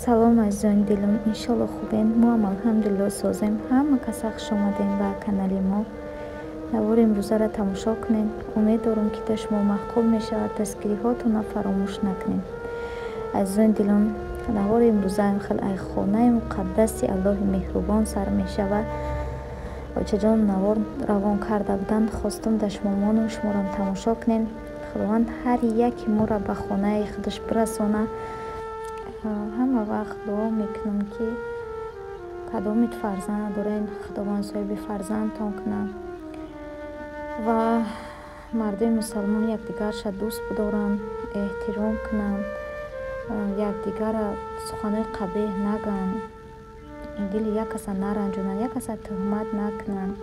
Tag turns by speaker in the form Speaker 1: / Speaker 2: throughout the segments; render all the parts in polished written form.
Speaker 1: Салом, азизони дилам, иншолло хубен. Мо ҳам, алҳамдулилло, созем. Ҳама каса хуш омадем ба канали мо. Навори имрӯзаро тамошо кунед. Умед дорам, ки да шумо маъқул мешавад. Дастгириҳотонро фаромӯш накунед. Азизони дилам, навори имрӯза хел ай хонаи муқаддаси Аллоҳи меҳрубон сар мешавад. Очаҷон навор равон карда буданд, хостум да шумо монам, шуморам тамошо кунед. Худованд ҳар яке моро ба хонаи худаш бирасона. Ҳама вақт дуо мекунам, ки кадомит фарзанд надорен, Худованд соҳиби фарзандтон кунад ва мардуми мусалмон якдигарша дӯст бидоранд, эҳтиром кунанд, якдигарра суханои қабеҳ нагӯянд, дили як каса наранҷонанд, як каса тӯҳмат накунанд.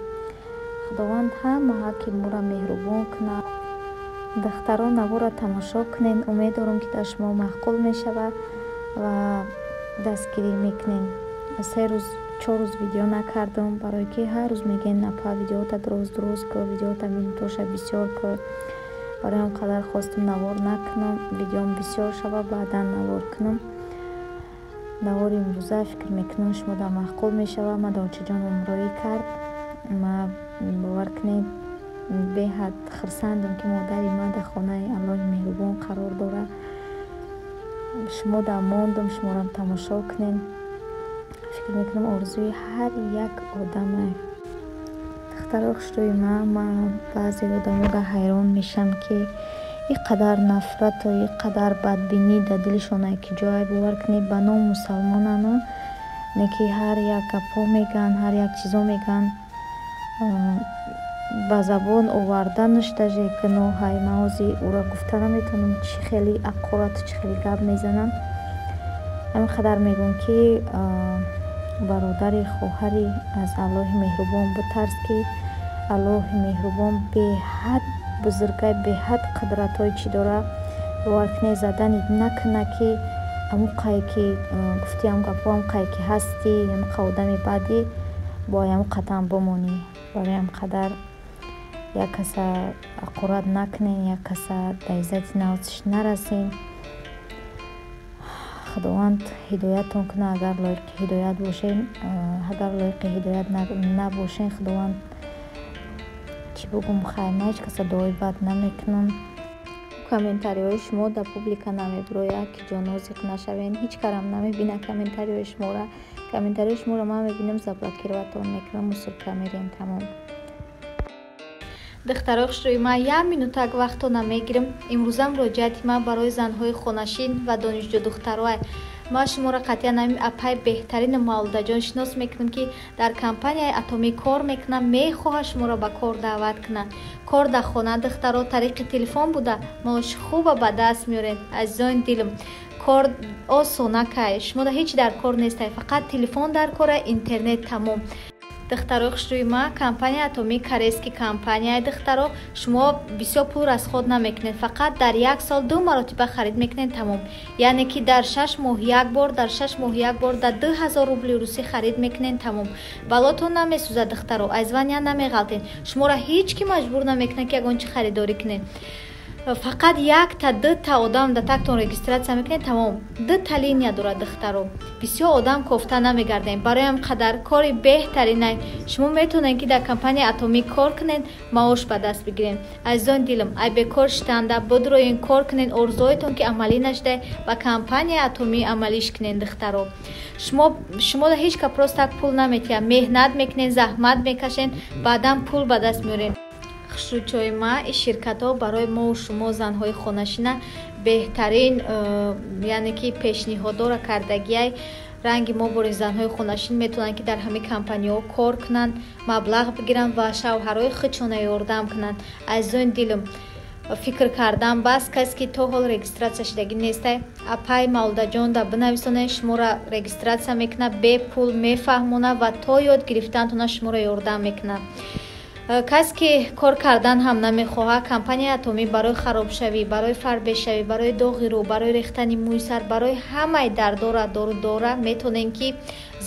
Speaker 1: Худованд ҳама ҳаққи моро меҳрубон кунад. Духтарон, наворро тамошо кунед. Умед дорам, ки дар шумо маъқул мешавад ва дастгирӣ мекунед. 3 рӯз, 4 рӯз видео накардам, барое ки ҳар рӯз мегӯен: «Апа, видеота дроз дроз ку, видеота минутоша бисёр ку». Барои ҳам қадар хостум навор накунам, видеом бисёр шава, баъдан навор кунам. Навори имрӯза, фикр мекунам, шумо да маъқул мешавад. Ма да очаҷон умроӣ кард. Ма, бовар кунед, беҳад хурсандам, ки модари ман дар хонаи Аллоҳи меҳрубон қарор дорад. Шумо да мондум, шуморам тамошо кунед. Фикр мекунам, орзуи ҳар як одаме. Духтаро хушрӯи ман, ман баъзе одаморо ҳайрон мешавам, ки ин қадар нафрату ин қадар бадбинӣ дар дилшон ки ҷое. Бовар кунед, ба ном мусалмонану не ки ҳар як гапҳо мегӯянд, ҳар як чизо мегӯянд, ба забон оварданаш даже гуноҳай. Ман ҳозир ӯро гуфта наметавонам, чӣ хеле ақорату чӣ хеле гап мезанам. Ҳамин қадар мегӯям, ки бародари, хоҳари, аз Аллоҳи меҳрубон битарс, ки Аллоҳи меҳрубон беҳад бузургай, беҳад қудратҳои чӣ дорад. Бовар кунед, задани накуна, ки ҳамуқае ки гуфти ҳам гапҳо, ҳамуқае ки ҳастӣ, ҳамуқа одами бадӣ, бояд ҳамун қадам бимонӣ. Барои ҳам қадар як каса ҳақорат накунед, як каса дар иззати нафсаш нарасед. Худованд ҳидоятон кунад, агар лоиқи ҳидоят бошед. Агар лоиқи ҳидоят набошед, Худованд, чӣ бугум, хайр, ман ҳеҷ каса дуои бад намекунам. Комментариҳои шумо дар публика намебирояд, ки ҷонозиқ нашавед. Ҳеҷ карам намебинад комментариҳои шуморо. Комментариҳои шуморо ман мебинам, заблокировать тон мекунам, мусорка мерем, тамом. Духтарои хушрӯи ман, як минутак вақтона мегирам. Имрӯза муроҷиати ман барои занҳои хонашин ва донишҷӯ духтароа. Ман шуморо қатъиян ҳамин апаи беҳтарини Мавлудаҷон шинос мекунам, ки дар компанияи Атомӣ кор мекунад, мехоҳад шуморо ба кор даъват кунад. Кор дар хона, духтаро, тариқи телефон буда, маоши хуба ба даст меоред. Азизони дилам, кор осонакай, шумо ҳеҷ дар кор нестай, фақат телефон дар кора, интернет, тамом. Духтарои хушрӯи ман, компания Атомӣ корейский компанияи. Духтаро, шумо бисёр пул расход намекунед, фақат дар як сол ду маротиба харид мекунед, тамом. Яъне ки дар 6 моҳ як бор, дар 6 моҳ як бор дар 2000 рубли русӣ харид мекунед, тамом. Балотон намесӯзад, духтаро, аз звания намеғалтед. Шуморо ҳеҷ ки маҷбур намекунад, ки ягон чи харидорӣ кунед. Фақат якта, дута одам да тактон регистрация мекунед, тамом. Дута линия дорад, духтаро, бисёр одам кофта намегардем. Барои ҳам қадар кори беҳтаринай. Шумо метавонед, ки дар компанияи Атомӣ кор кунед, маош ба даст бигиред. Азизони дилам, ай бекор шитанда будроен, кор кунед. Орзуҳоятон ки амалӣ нашуда, ба компанияи Атомӣ амалиш кунед. Духтаро, шумо ҳеҷ ка просто так пул наметиҳад. Меҳнат мекунед, заҳмат мекашед, баъдан пул ба даст меоред. Хушрӯчои ма, ин ширкатҳо барои мову шумо, занҳои хонашина, беҳтарин яъне ки пешниҳодҳоро кардагиай. Ранги мо бори занҳои хонашин метавонанд, ки дар ҳамин компаниҳо кор кунанд, маблағ бигиранд ва шавҳарҳои худшона ёрдам кунанд. Азизони дилам, фикр кардан бас. Касе ки то ҳол регистрация шудагӣ нестай, апай Мавлудаҷон да бинависонед, шуморо регистрация мекунад, бепул мефаҳмонад ва то ёд гирифтантона шуморо ёрдам мекунад. Касе ки кор кардан ҳам намехоҳад, компанияи Атомӣ барои харобшавӣ, барои фарбешавӣ, барои доғи рӯ, барои рехтани мӯи сар, барои ҳамаи дардора дору дора. Метавонед, ки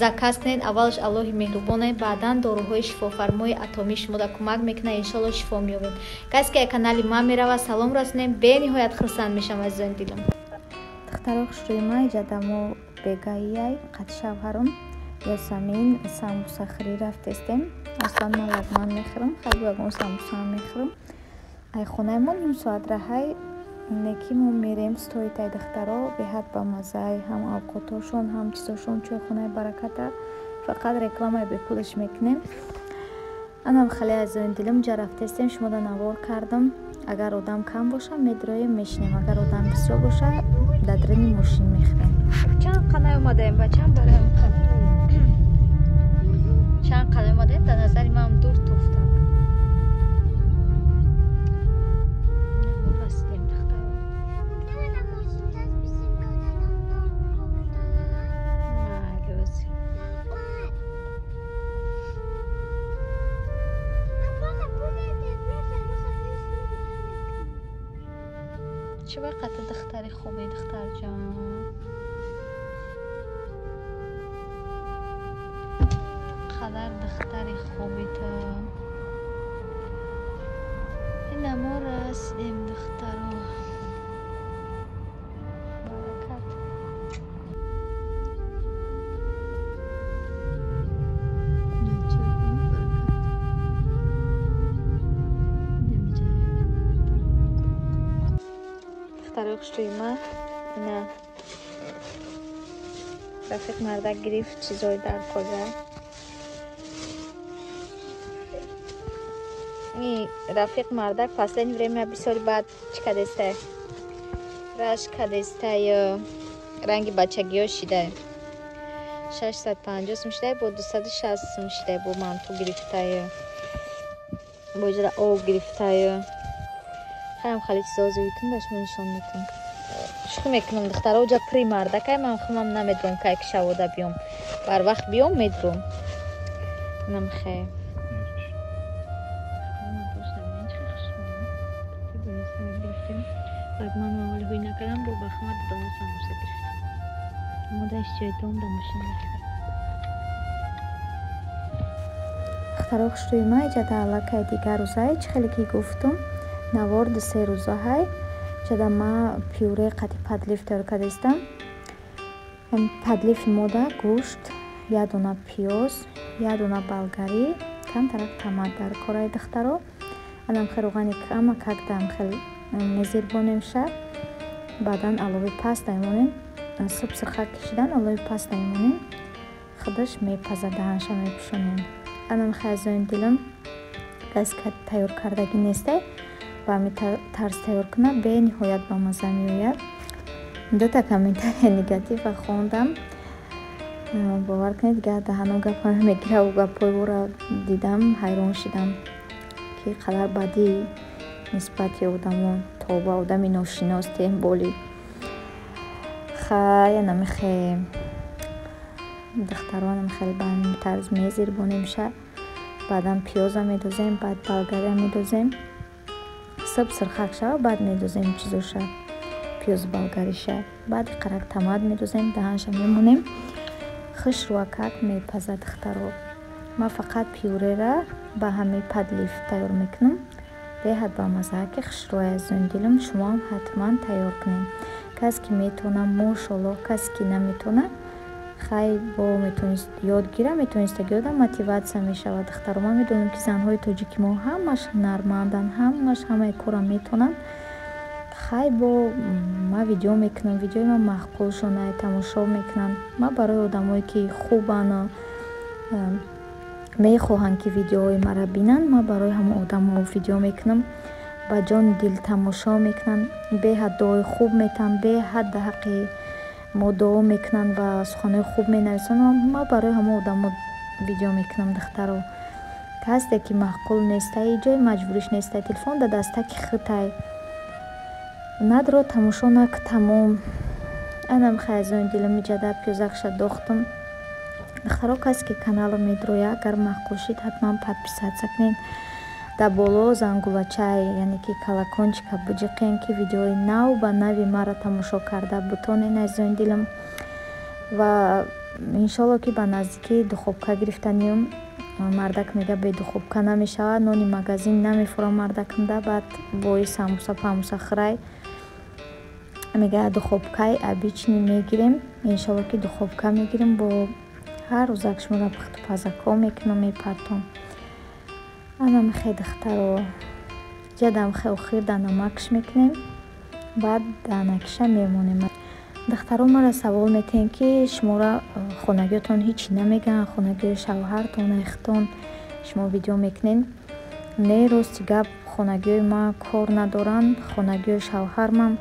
Speaker 1: заказ кунед. Аввалаш Аллоҳи меҳрубоне, баъдан доруҳои шифофармои Атомӣ шумода кӯмак мекунад. Иншолло, шифо меёбед. Касе ки канали ман меравад, салом расонем, бениҳоят хурсанд мешавам, азизони дилам. Духтаро хушрӯи ма иҷадамо бегаияй қати шавҳарам Ясамин самбусахӯрӣ рафтестем. Аслан ман лагман мехӯрам, хайбу ягон самбусаам мехӯрам. Ай хонаи мо ним соат раҳай, неки мо мерем стоитай духтаро, беҳад бамаззаи ҳам авқотошон, ҳам чизошон, чойхонаи бараката. Фақат рекламаи бепулаш мекунем. Анам хеле азизони дилам ҷа рафтестем, шумода навор кардам. Агар одам кам боша, медроем, мешинем. Агар одам бисёр боша, дар даруни мошин мехӯрем. Чанд қанай омадаем, бачам, барои чанд қанай омадаем, дар назари ман дур туфтак. Расидем, духтаро. Чӣ вақт духтари хубе, духтарҷон? Қадар духтари хуби ту. Ина мо расидем, духтаро. Баракат. Духтарои хушрӯи ма, ина рафиқ мардак гирифт чизои дар кожа. Рафиқ мардак последнее время бисёри бад чӣ кадестай, рашк кадестай, ранги бачагиё шидай. 650 сум шидай, бо 260 сум шидай, бо манту гирифтай, бо иҷра об гирифтай. Хаям хали чизо зӯитун ба шумо нишон метам. Шухӣ мекунам, духтаро, уҷа при мардакай, ман хумам намедонам кай ки шавода биём. Бар вақт биём, медром. Намхе. Лагман маволи ҳуй накардам, бо бахма додона самбуса гирифтам. Омода иштиёйтом да мошин мехӯрем. Духтаро хушрӯи ма, иҷада аллакай дигар рӯзае, чӣ хеле ки гуфтум, навор ду-се рӯзаҳай. Иҷада ма пюре қати подлив тайёр кардастам. Подлив мода гӯшт, як дона пиёз, як дона болгарӣ, камтарак томат дар кораи духтаро. Анам хел равғани кама какдам хел мезирбонем ша, баъдан алови паст мемонем. Суб сирхак кашидан алови паст мемонем, худаш мепаза, даҳанша мепӯшонем. Анам хел азизони дилам, газ тайёр кардагӣ нестай, ба ҳамин тарз тайёр кунад, бениҳоят ба мазза меояд. Дута комментария негатива хондам, бовар кунед, дигар даҳано гапа намегирав. Гапҳои ӯро дидам, ҳайрон шидам, ки қадар бадӣ нисбати одамон, то ба одами ношинос темболи. Хай, анамихе духтаро, анамихел ба ҳамин тарз мезирбонем ша, баъдан пиёза медозем, баъд болгария медозем. Суб сирхак шава, баъд медозем чизоша, пиёзу болгариша. Баъд қарак томат медозем, даҳанша мемонем, хушрӯакак мепаза, духтаро. Ман фақат пюрера ба ҳамин подлив тайёр мекунам, беҳад бамазза, ки хушрӯай азизони дилам, шумоам ҳатман тайёр кунед. Кас ки метавона, мошоллоҳ, касе ки наметавона, хай бо метавонист ёд гира, метавонистаги одам мотиватсия мешавад, духтаро. Ман медонам, ки занҳои тоҷики мо ҳамаш ҳунарманданд, ҳамаш ҳамаи корро метавонанд. Хай бо ман видео мекунам, видеои ман маъқулшонай, тамошо мекунанд. Ман барои одамое ки хубанд, мехоҳанд ки видеоҳои маро бинанд, ман барои ҳамон одамҳо видео мекунам, ба ҷони дил тамошо мекунанд, беҳад дуои хуб метаҳанд, беҳад дар ҳаққи мо дуо мекунанд ва суханҳои хуб менависанд. Ман барои ҳамон одамҳо видео мекунам, духтаро. Касе ки маъқул нестай, ҷои маҷбуриш нестай, телефон дар дастаки худай, надро тамошо нак, тамом. Анам хай азизони дилам, иҷада пиёзакша дохтам. Духтаро, касе ки каналро медрояд, агар маъқул шид, ҳатман подписаться кунед. Дар боло зангулачай, яъне ки колокольчика биҷиқен, ки видеои нав ба нави маро тамошо карда бутонед, азизони дилам. Ва иншолло ки ба наздикӣ духобка гирифтаниюм. Мардак мега, бе духобка намешавад, нони магазин намефурам мардакамда, баъд бои самбуса памбуса хӯрай. Мега духовкаи обычный мегирем, иншолло ки духовка мегирем, бо ҳар рӯзак шуморо пухтупазакҳо мекунам, мепартом. Анамихе, духтаро, ҷадамхе охир да намакш мекунем, баъд данакиша мемонем. Духтаро, маро савол метиҳем, ки шуморо хонагиётон ҳичи намегӯянд, хонагиёи шавҳартон, эхтон, шумо видео мекунед? Не, рости гап, хонагиёи ман кор надоранд, хонагиёи шавҳармам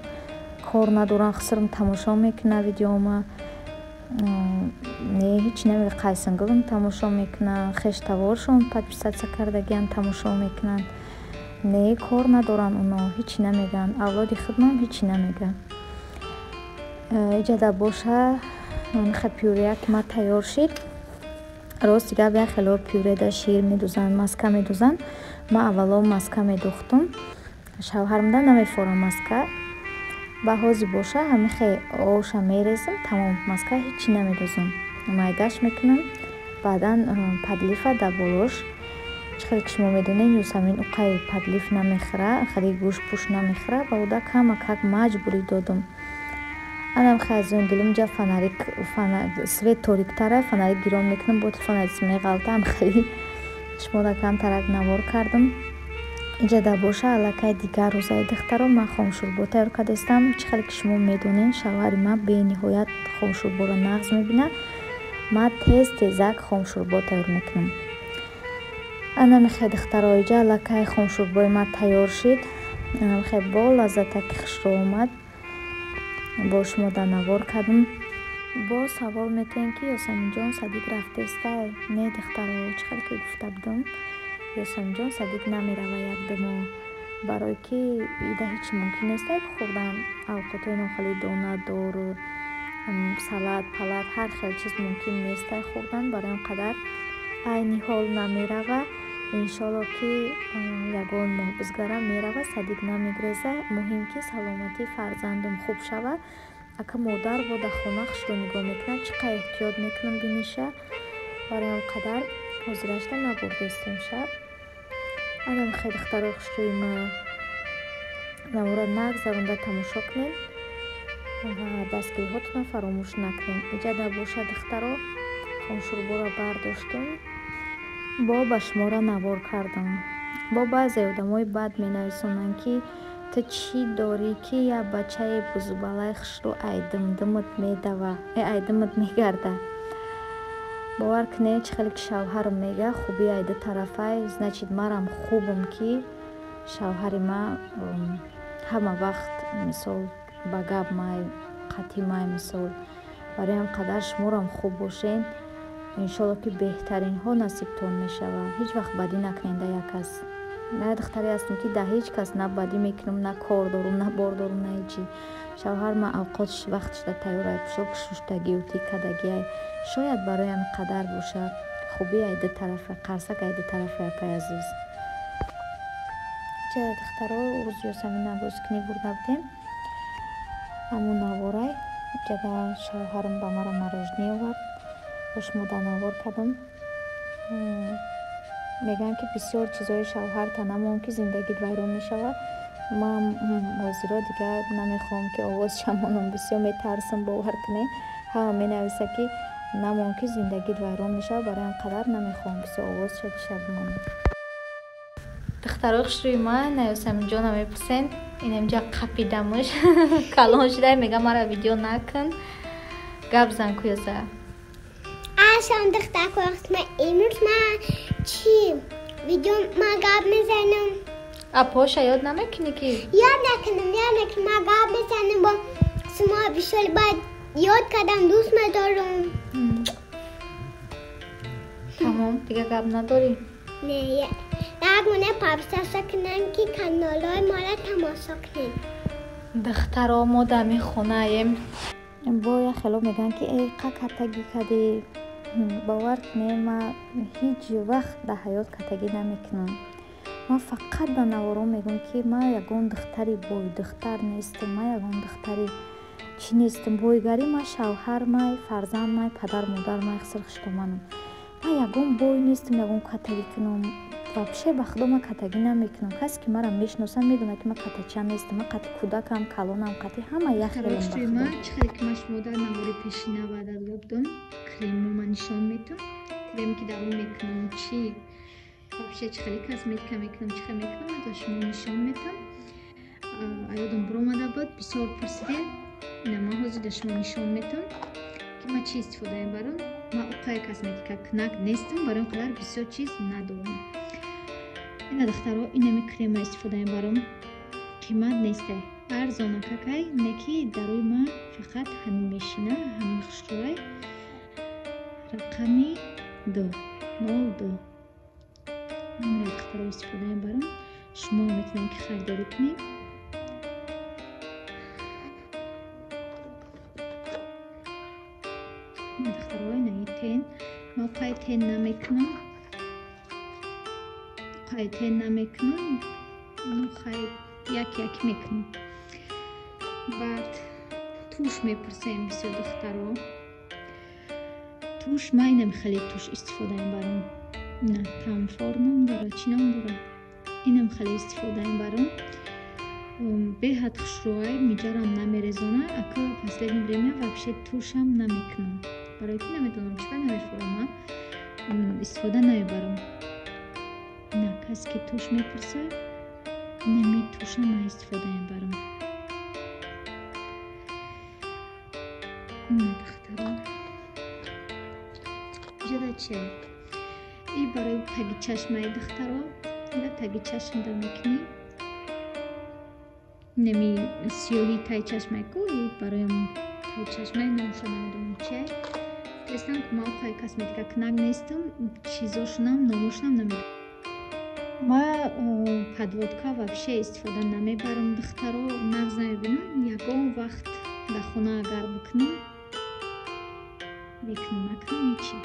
Speaker 1: кор надоранд, хусрам тамошо мекунад видеома. Не, ҳичи намегӯяд. Қайсингулам тамошо мекунад, хештаворшон подписаться кардагианд, тамошо мекунанд. Не, кор надоранд оно, ҳичи намегӯянд. Авлоди худмам ҳичи намегӯянд. Иҷада боша, миха пюрея ки ма тайёр шид. Рости гап, як хело пюреда шир медузанд, маска медузанд. Ман аввало маска медухтум, шавҳармда намефорам маска. Ба ҳозир боша, ҳамихе оша мерезам, тамом, маска ҳичи намедузам, майдаш мекунам, баъдан подлива дар болош. Чӣ хеле ки шумо медонед, Юсамин уқай подлив намехӯра, хеле гӯшт пӯш намехӯра, ба уда камакак маҷбурӣ додум. Анам азизони дилим, инҷа фонарик, свет ториктара, фонарик гирон мекунам, бо телефон меғалта. Хеле шуморо камтарак навор кардам. Иҷада боша, аллакай дигар рӯзаи, духтаро, ман хомшӯрбо тайёр кардастам. Чӣ хеле ки шумо медонед, шавҳари ман бениҳоят хомшӯрборо нағз мебинад. Ман тез тезак хомшӯрбо тайёр мекунам. Анамихе, духтаро, иҷа аллакай хомшӯрбои ман тайёр шид. Анамихе бо лаззатаки хушрӯ омад, бо шумо дар навор кардам. Боз савол метиҳем, ки Ёсаминҷон садик рафтестай? Не, духтаро, чӣ хеле ки гуфта будам, Ёсаминҷон садик намерава як-ду моҳ, барое ки ида ҳеҷ мумкин нестай хӯрдан. Авқотҳои нохеле донадору салат палат, ҳар хел чиз мумкин нестай хӯрдан. Барои он қадар айни ҳол намерава. Иншолло ки ягон моҳ бизгара, мерава, садик намегреза. Муҳим ки саломатии фарзандам хуб шава. Ака модар бо дар хона хушро нигоҳ мекунад, чӣ қадр эҳтиёт мекунам биниша. Барои он қадар ҳозирашда набурдестем шаб. Анам хеле, духтарои хушрӯи ма, навора нагзаронда тамошо кунед ва дастгириҳотонро фаромӯш накунед. Иҷада боша, духтаро, хомшӯрборо бардоштум, бо ба шуморо навор кардам. Бо баъзе одамои бад менависонанд, ки ту чӣ дорӣ, ки як бачаи бузубалаи хушрӯ айдимдимат медава, айдимат мегарда? Бовар кунед, чӣ хеле ки шавҳарам мега, хубӣ айду тарафай, значит, марам хубам, ки шавҳари ман ҳама вақт, мисол, ба гап май, қатъӣ май, мисол. Барои ҳам қадар шуморам хуб бошед, иншолло ки беҳтаринҳо насибтон мешавад. Ҳеҷ вақт бадӣ накунед да як кас. Ман духтаре ҳастам, ки да ҳеҷ кас на бадӣ мекунам, на кор дорум, на бор дорум, на ҳечи. Шавҳар ман авқотш вақтшда тайёрай, пӯшок шуштагию тиккадагиай. Шояд барои ҳамин қадар бошад, хубӣ айду тарафа, қарсак айду тарафа, апай азиз. Ча, духтаро, рӯзи Ёсамина бозикунӣ бурда будем, ҳамун наворай. Ҷада шавҳарам ба маро мороженое овард, бо шумо дар навор кардам. Мегӯянд, ки бисёр чизҳои шавҳарта намон, ки зиндагит вайрон мешавад. Ман ҳозиро дигар намехоҳам, ки овозша монам, бисёр метарсам, бовар кунед. Ҳама менависад, ки намон, ки зиндагит вайрон мешавад. Барои ҳам қадар намехоҳам бисёр овозша чиша бимонам. Духтарои хушрӯи ман, на Ёсаминҷона мепурсен, инамҷа қапидамш калон шуда, мега мара видео накун, гап зан ку, Ёса.
Speaker 2: Ассалом, духтарко, ма имрӯз ма чӣ видео ма гап мезанам.
Speaker 1: А поша ёд намекунӣ ки?
Speaker 2: Ёд накунам, ёд накунам, ма гап мезанам бо шумо, бисёр баъд ёд кардам, дӯст медорам.
Speaker 1: Тамом, дигар гап надорӣ?
Speaker 2: Не, як моне подписаться кунанд, ки каналҳои моро тамошо кунед.
Speaker 1: Духтаро, мо дар мехонаем. Бо як хело мегӯянд, ки э қа катагӣ кардӣ. Бовар кунед, ман ҳеҷ вақт дар ҳаёт катагӣ намекунам. Ман фақат ба наворон мегӯям, ки ман ягон духтари бойдухтар нестам, ман ягон духтари чӣ нестам. Бойгарӣ ман шавҳар май, фарзанд май, падар модар май, хиср хиштоманам. Ман ягон бой нестам, ягон катагӣ кунам. Вообще ба худо ман катагӣ намекунам. Касе ки маро мешиносад, медонад, ки ман катача нестам. Ман қати кӯдакам, калонам, қати ҳама як хелам ба худо.
Speaker 3: Чӣ хеле ки ман шумо дар навори пешина ваъда дода будам, кремо ман нишон метам. Креме ки дар рӯй мекунам, чӣ вообще чӣ хеле косметика мекунам, чӣ хел мекунам, ман дар шумо нишон метам. Аёдам биромада буд, бисёр пурсидем. Ина ман ҳозир дар шумо нишон метам, ки ман чӣ истифода мебарам. Ман уқай косметика кунак нестам, барои он қадар бисёр чиз надорам. Ина духтаро, инами крема истифода мебарам. Қимат нестай, арзона какай, не ки дар рӯи ман фақат ҳамин мешина, ҳамин хушрӯай. Рақами 2, 02. Ҳаминро духтаро истифода мебарам. Шумо метавонед, ки харидорӣ кунед. Ина духтаро, инаи тень. Ман қай тень намекунам. Қай тень намекунам. Ну хай, як як мекунам. Баъд тушь мепурсем бисёр духтаро. Тушь ман инам хеле тушь истифода мебарам. Ина Тамфор ном дора, чӣ ном дора? Инам хеле истифода мебарам. Беҳад хушрӯай, миҷарам намерезона. Ака последнее время вообще тушь ам намекунам. Барои ки намедонам чӣ ба намефурам, ман истифода намебарам. Ина касе ки тушь мепурса, инами тушь а ман истифода мебарам. Ина духтаро. Иҷода чия? И барои таги чашмаи духтаро, ина таги чашмда мекунӣ. Инами сиёҳи таги чашмаи ку, и барои таги чашмаи номша намедонам чия. Тестам, ки ман қай косметика кунак нестам, чизошунам, номошунам намедонам. Ма подводка вообще истифода намебарам, духтаро, нағз намебинам. Ягон вақт дар хона агар бикунам, мекунам, накунам, ҳечи.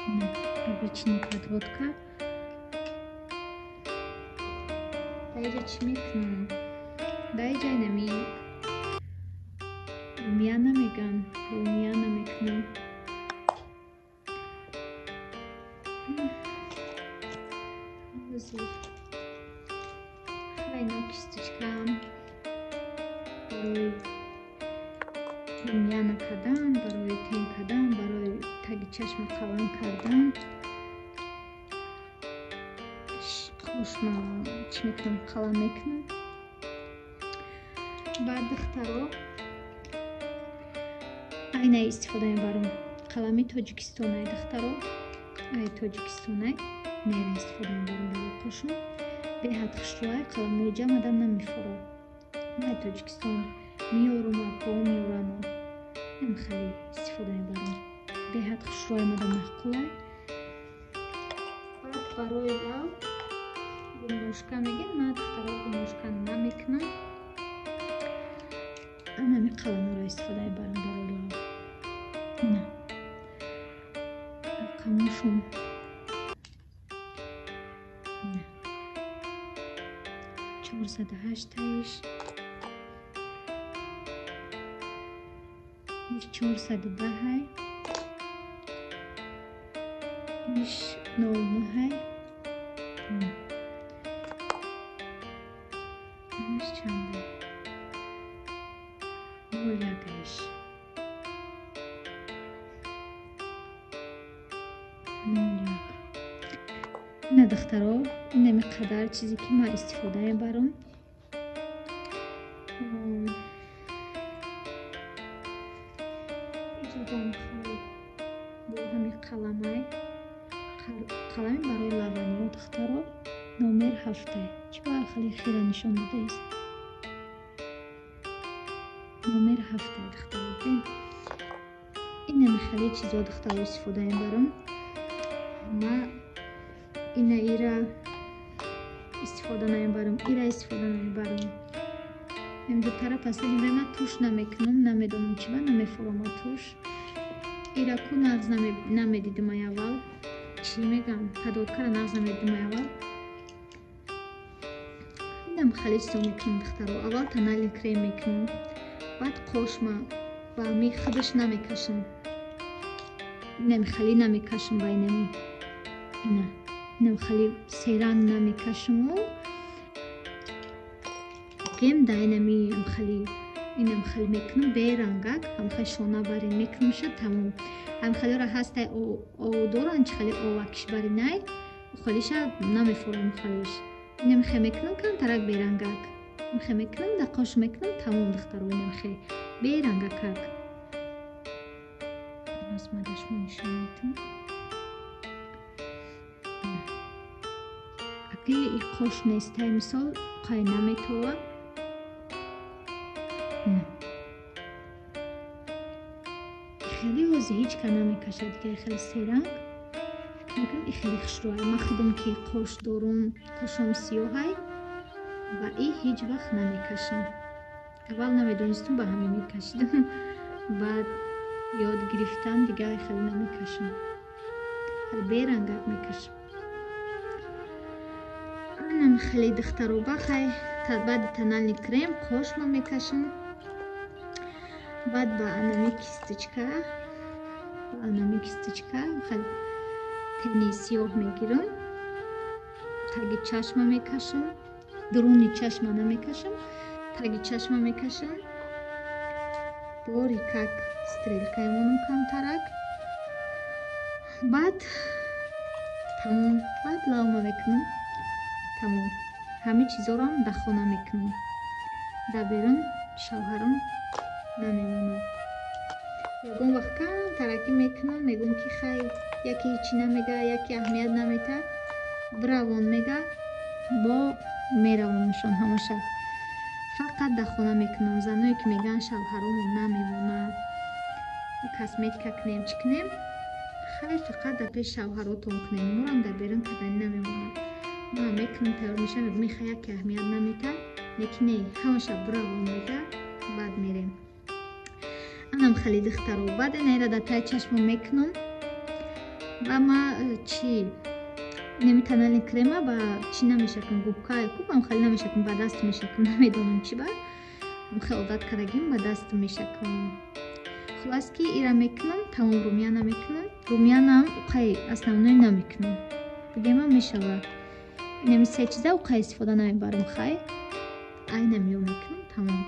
Speaker 3: Ина обычный подводка. Дар иҷа чӣ мекунам? Дар иҷа инами румяна меган, румяна мекунам. Ҳозир хайно кисточка м барои румяна кардан, барои тень кардан, барои таги чашма қалам кардан. Қошма чӣ мекунам, қалам мекунам. Баъд духтаро, айна истифода мебарам. Қалами Тоҷикистонай, духтаро, ай Тоҷикистонай. Нера истифода мебарам барои қошум. Беҳад хушрӯай, қаламҳои ҷамъ адам намефурад. Ман Тоҷикистон меёрум, апо меёрамо. Ам хеле истифода мебарам. Беҳад хушрӯай, мада маъқулай. Баъд барои лав гумношка мегӯям, ман духтаро гумношка намекунам. Анами қаламҳоро истифода мебарам барои лав. Ина рақамошон 408 таиш, иш 410, иш 09, иш чанда, 01 иш 01. Ина духтаро, инами қадар чизе ки ман истифода мебарам. Иҷодам хай бо ҳами қаламай, қалами барои лаваниё, духтаро, номер 7. Чӣ ба хеле хира нишон додааст? Номер 7, духтаро. Инами хеле чизо, духтаро, истифода мебарам. Ма ина ира истифода намебарам, ира истифода намебарам. Ин дутара последнее время тушь намекунам, намедонам чӣ ба намефурама тушь. Ира ку нағз намедидим ай аввал. Чӣ мегам? Подводка ра нағз намедидим ай аввал. Инам хеле чизо мекунам, духтаро. Аввал тональный крем мекунам. Баъд қошма ба ми худаш намекашам. Инами хеле намекашам ба инами. Ина. Инам хеле серанг намекашаму. Гем да инами хеле инам хеле мекунам берангак, ҳам хеле шона барин мекунамша тамом. Ҳам хелеро ҳастай о доран чи хеле овакиш баринай, холиша намефорам холиш. Инам хе мекунам камтарак берангак. Хе мекунам, да қош мекунам тамом духтаро инам хе берангакак. Аз ма дашмо нишон метам. Аки и қош нестай мисол қай наметова. Хеле ҳози ҳеҷ ка намекашад дига хеле серанг. Фикр мекунам и хеле хушрӯай. Ман худам ки қош дорум, қошам сиёҳай ва и ҳеҷ вақт намекашам. Аввал намедонистум, ба ҳамин мекашидам. Баъд ёд гирифтам, дига хеле намекашам. Хеле берангак мекашам. Анам хеле духтаро бахай, баъди тональный крем қошма мекашам. Баъд ба анами кисточка, хеле тени сиёҳ мегирам, таги чашма мекашам, дуруни чашма намекашам, таги чашма мекашам. Борикак стрелка мемонам камтарак. Баъд тамом, баъд лавма мекунам. Тамом. Ҳамин чизорам дар хона мекунам. Дар берун шавҳарам намемонад. Ягон вақт камтаракӣ мекунам, мегӯм ки хай, яке ҳечи намега, яке аҳамият намета, биравон мега, бо меравонашон ҳамаша. Фақат дар хона мекунам. Заное ки мегӯянд шавҳаромон намемонад, косметика кунем, чӣ кунем, хай фақат дар пеши шавҳаротон кунем, морам дар берун кардани намемонад. Ман мекунам, тайёр мешавам, мегӯм хай яке аҳамият намета, лекин не, ҳамаша биравон мега, баъд мерем. Анам хеле духтаро, баъд инайра дар таи чашмам мекунам. Ва ма чӣ неми тональный крема ба чӣ намешакам, губка кубам хеле намешакам, ба даст мешакам, намедонам чӣ ба. Хеле одат кардагим, ба даст мешакам. Хулас ки ира мекунам, тамом румяна мекунам. Румянаам уқай основной намекунам. Бигема мешава. Инами се чиза уқай истифода намебарам хай. Айнам ё мекунам, тамом.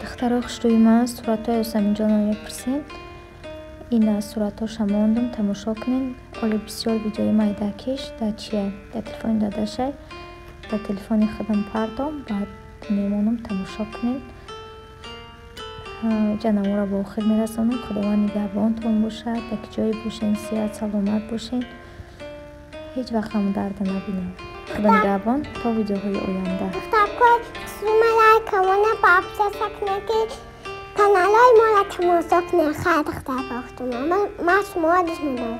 Speaker 1: Духтарои хушрӯи ман суратҳои Ёсаминҷонро мепурсем. Ин суратҳоша мондум, тамошо кунед. Оле бисёр видеои майдакиш дар чия? Дар телефони дадашай, дар телефони худам пардом, баъд мемонам, тамошо кунед. Ҷанаморо ба охир мерасонам. Худованд нигаҳбонтон бошад, дар ки ҷое бошен, сиҳат саломат бошен. Ҳеҷ вақт ҳамон дарда набинем. Худо нигаҳбон то видеоҳои оянда.
Speaker 2: Духтаркои хушрӯи лайкамона подписаться кунед, ки каналҳои моро тамошо кунед. Хайр, духтаркои хушрӯи ман шуморо дӯст медорам.